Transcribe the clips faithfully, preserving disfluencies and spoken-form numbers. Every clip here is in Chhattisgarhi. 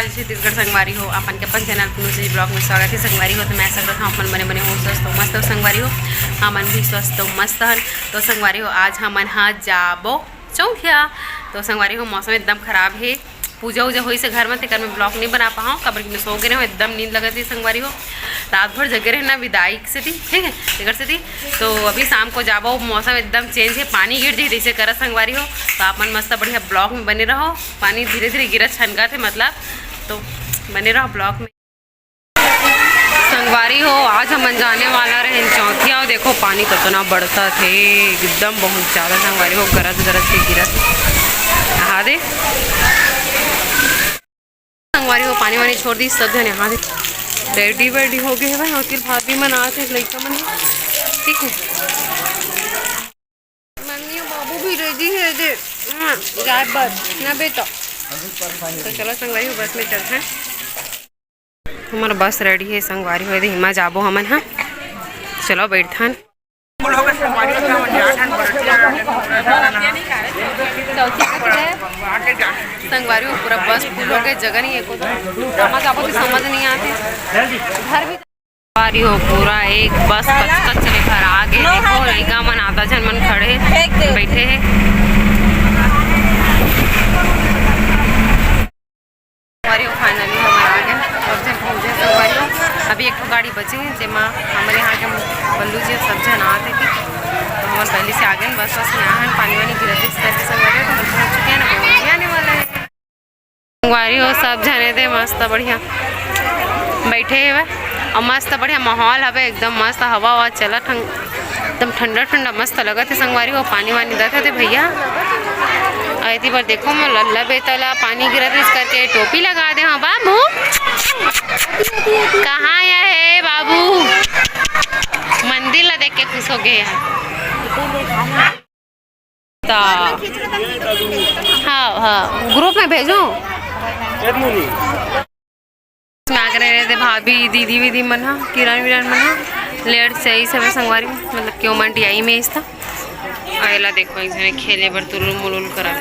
छत्तीसगढ़ संगवारी हो, अपन के अपन चैनल पुनू जी ब्लॉग में स्वागत है संगवारी हो। तो मैं आशा करत हूँ अपन बने बने हो, स्वस्थ हो, मस्त हो संगवारी हो। हमन भी स्वस्थ हो, मस्त हन। तो संगवारी हो, आज हमन हा जाबो चौथिया। तो संगवारी हो, मौसम एकदम खराब है, पूजा उजा होइस हे घर में, तेकर में ब्लॉग नहीं बना पाऊँ, काबर कि मैं सो गे रहूँ, एकदम नींद लगत है संगवारी हो। रात भर जगे रहे ना विदाई से थी, ठीक है, तेकर से थी। तो अभी शाम को जाबो, मौसम एकदम चेंज है, पानी गिर जाए जैसे करा संगवारी हो। तो आप मन मस्त बढ़िया ब्लॉग में बने रहो। पानी धीरे धीरे गिरा छनका थे मतलब, तो बने रहो ब्लॉग में। संगवारी हो, आज हमन जाने वाला रहे चौथिया। और देखो पानी कितना बढ़ता थे, एकदम बहुत ज्यादा संगवारी हो, गरज गरज के गिरत। यहाँ दे संगवारी हो, पानी वानी छोड़ दी सब जने। यहाँ दे रेडी वेडी हो गए भाई, वकील भाभी मन आते लड़का मन, ठीक है। मम्मी और बाबू भी रेडी है दे, हाँ, जाए बस ना बेटा। तो चलो संगवारी हो, बस में चलते हैं। हमारा बस रेडी है संगवारी हो, हिमा जाबो हमन हा। चलो बैठन। संगवारी हो, पूरा बस फुल हो गए, जगह नहीं है को तो। कहाँ जाबो तो समझ नहीं आते। घर भी संगवारी हो, पूरा एक बस कच कच ले भर आगे। देखो लइका मन आधा झन मन खड़े बैठे हैं। संगवारी हो, finally हमन आ गए। सब झन पहुँचे संगवारी हो। अभी एक ठो गाड़ी बचे हैं, जेमा हमारे यहाँ के बल्लू जी सब झन आते थे, तो हमन पहले से आ गए। बस बस में आहन, पानी वानी गिरत इस करके संगवारी हो, तो हम पहुँच चुके हैं ना, वो आने वाला है। संगवारी हो, सब झने दे मस्त बढ़िया बैठे हवे और मस्त बढ़िया माहौल हवे, एकदम मस्त हवा हवा चलत हन, एकदम ठंडा ठंडा मस्त लगत है संगवारी हो। पानी वानी देत हे भैया। और एती बर देखो मैं लल्ला बेटा ला पानी गिरत इस करके टोपी लगा दे। हाँ बाबू, कहाँ आया है बाबू? मंदिर ला देख के खुश हो गए हैं। ता हाँ, हाँ, ग्रुप में भेजो। इसमें आगे रहे थे भाभी, दीदी वीदी मन हा, किरण विरण मन हा, लेट से आई सब संगवारी, मतलब क्यों मन टियाई में इस था। आवेला देखो एक जने खेले बर तुलुल मुलुल करा।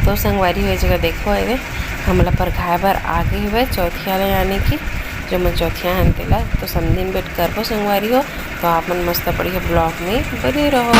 तो संगवारी हो, ये जगह देखो, ये हमला परघाए बर आगे हुए चौथिया ले, यानी कि जो मैं चौथिया हन तेला, तो समधिन बेट करबो संगवारी हो। तो आप मन मस्त बढ़िया ब्लॉग में बने रहो।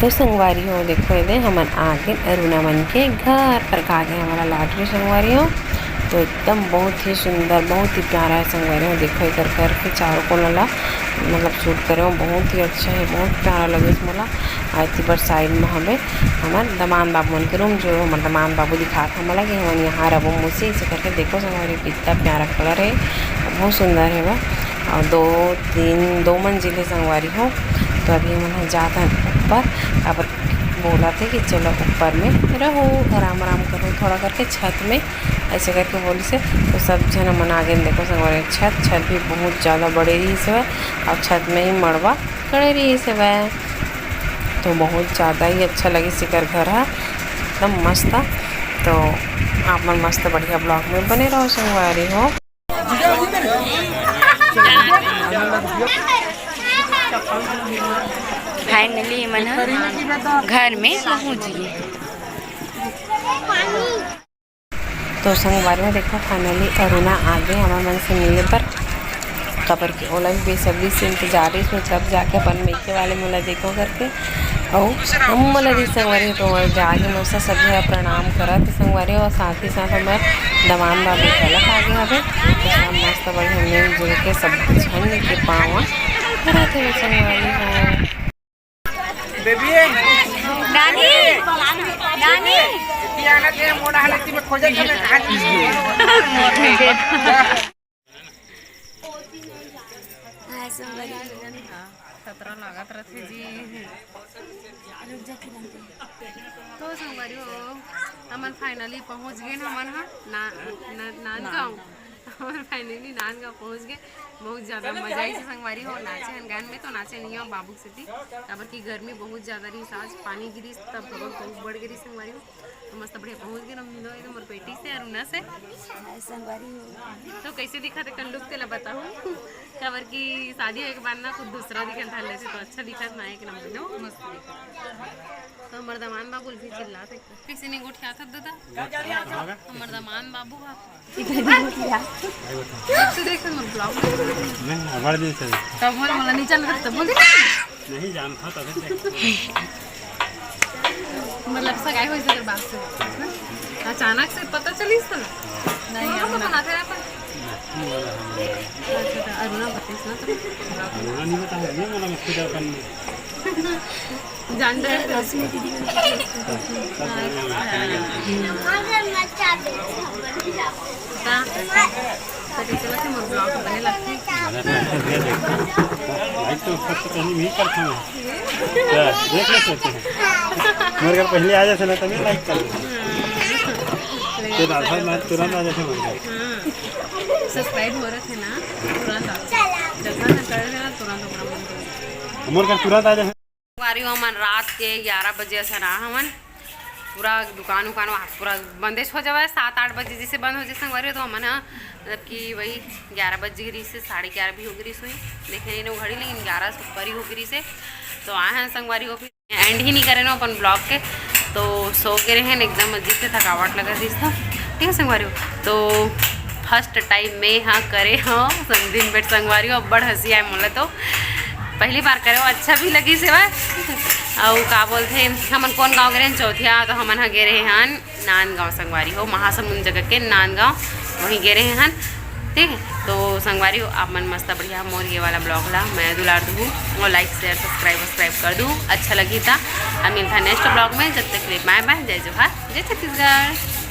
तो संगवारी हो, देखो, एदे हमन आ गेन अरुणा मन के घर पर। का गे हमन ला lottery, संगवारी हो। तो एकदम बहुत ही सुंदर, बहुत ही प्यारा है, संगवारी हो। देखो, एकर घर के चारों कोना ला, मतलब, shoot करे हो, बहुत ही अच्छा है, बहुत प्यारा लगे मोला। अउ एती बर side में हवे हमर दमांद बाबू मन के room, जो हमर दमांद बाबू दिखात हे मोला कि हमन यहाँ रबो मौसी, ऐसे करके। देखो संगवारी, कितना प्यारा colour है, बहुत सुंदर है वो। और दो, तीन, दो मंजिल है संगवारी हो। तो अभी हमन ह जात हन ऊपर, काबर बोलत हे कि चलो ऊपर में रहो, आराम आराम करो थोड़ा करके छत में, ऐसे करके बोलिस हे। तो सब झन हमन आ गेन। देखो संगवारी, छत, छत भी बहुत ज़्यादा बड़े रहिस हवय और छत में ही मड़वा खड़े रहिस हवय। तो बहुत ज़्यादा ही अच्छा लगिस एकर घर ह, एकदम मस्त। तो आप मन मस्त बढ़िया vlog में बने रहो संगवारी हो। Finally, ये मन ह घर में पहुंच गए। तो संगवारी हो, देखो, finally अरुणा आ गे हमर मन से मिले बर, काबर कि ओला भी बेसब्री से इंतजार रहिस, मैं कब जाके अपन मइके वाले मन ला देखो करके। अउ हम मन ला भी संगवारी हो, तो वहाँ जाके मस्त सभी ला प्रणाम करत संगवारी हो, और साथ ही साथ हमर दमांद बाबू घलक आ गे हवे। तो सब मस्त बढ़िया मिलजुल के सब झन के पाँव धरत हवे संगवारी हो। बेबी, नानी, नानी। हाय संगवारी। खतरा लागत रथे जी। तो संगवारी हो, हमन finally पहुंच गेन हमन ह ना-, ना-, नांदगांव। हमन finally नांदगांव पहुंच गेन। बहुत ज्यादा मजा आइस संगवारी हो, नाचे हन गान में तो नाचे नहीं हो बाबू के सेती, काबर कि गर्मी बहुत ज्यादा रहिस, आज पानी गिरिस तब हमन बहुत बढ़ गे रहिस संगवारी हो। तो मस्त बढ़िया पहुंच गेन, मिलो एकदम मोर बेटी से, अरुणा से। हाय संगवारी हो। तो कैसे दिखत हे कन look तेला बताहूं, काबर कि शादी होए के बाद ना कुछ दूसरा दिखे धर लेथे, तो अच्छा दिखत ना, एक नंबर, नो? मस्त दिखत। तो हमर दमांद बाबू भी चिल्लात हे, कैसे नहीं गोठियात हे दादा? हमर दमांद बाबू हा। इधर देखो, मोर vlog में। नहीं, हमारे दिन से। तब बोल, बोला, नीचे लगा, तब बोल दे। नहीं जानता, तभी देख। मतलब, सगाई होइस तेकर बाद से। अचानक से पता चलिस तो ना? नहीं, तो अरुणा। बनाते रहता। नहीं, बोला हम लोग। अच्छा, तो अरुणा बताइस ना तो। अरुणा नहीं बताया, नहीं बोला, मैं खुद अपन जान रहे हैं। रश्मि दीदी को नहीं पता। हाँ। तो कैसे लगते मोर vlog बने लगते? भाई तो ऊपर से कहीं नहीं करता मैं। क्या? देख ले सकते हैं। मेरे घर पहले आ जाते ना, तभी like कर लेते। हाँ। तो आधा मैं तुरंत आ जाते मेरे घर। हाँ। Subscribe हो रहे थे ना, तुरंत आ जाते। जैसा ना कर रहे ना, तुरंत अपना मन कर। मोर घर तुरंत आ जाते। संगवारी हो, हमन रात के ग्यारह बजे असन आ हवन। पूरा दुकान उकान वहाँ पूरा बंदेच हो जावे, सात आठ बजे जैसे बंद हो जाए संगवारी हो, तो हमन ह, मतलब कि वही ग्यारह बज गे रहिस हे, साढ़े ग्यारह भी हो गे रहिस होही, देखे नहीं घड़ी, लेकिन ग्यारह से ऊपर ही हो गे रहिस हे। तो आए हैं संगवारी हो, फिर end ही नहीं करे ना अपन vlog के, तो सो गे रहे हैं एकदम अजीब से थकावट लगा रहिस था। ठीक है संगवारी हो, तो first time में हाँ करे हो संगदिन बेट संगवारी हो, अब्बड़ हंसी आए मोला तो। पहली बार करे हो, अच्छा भी लगिस हे। अउ का बोलथे, हमन कौन गांव गे रहे हन? चौथिया। तो हमन ह गे रहे हन नांदगांव संगवारी हो, महासमुंद जगह के नांदगांव, वहीं गे रहे हन। ठीक है, तो संगवारी हो, आप मन मस्त बढ़िया मोर ये वाला vlog ला मैं दुलार दूँ और like share subscribe subscribe कर दूँ, अच्छा लगी था। अब मिलता है next vlog में, जब तक के लिए bye bye, जय जोहार, जय छत्तीसगढ़।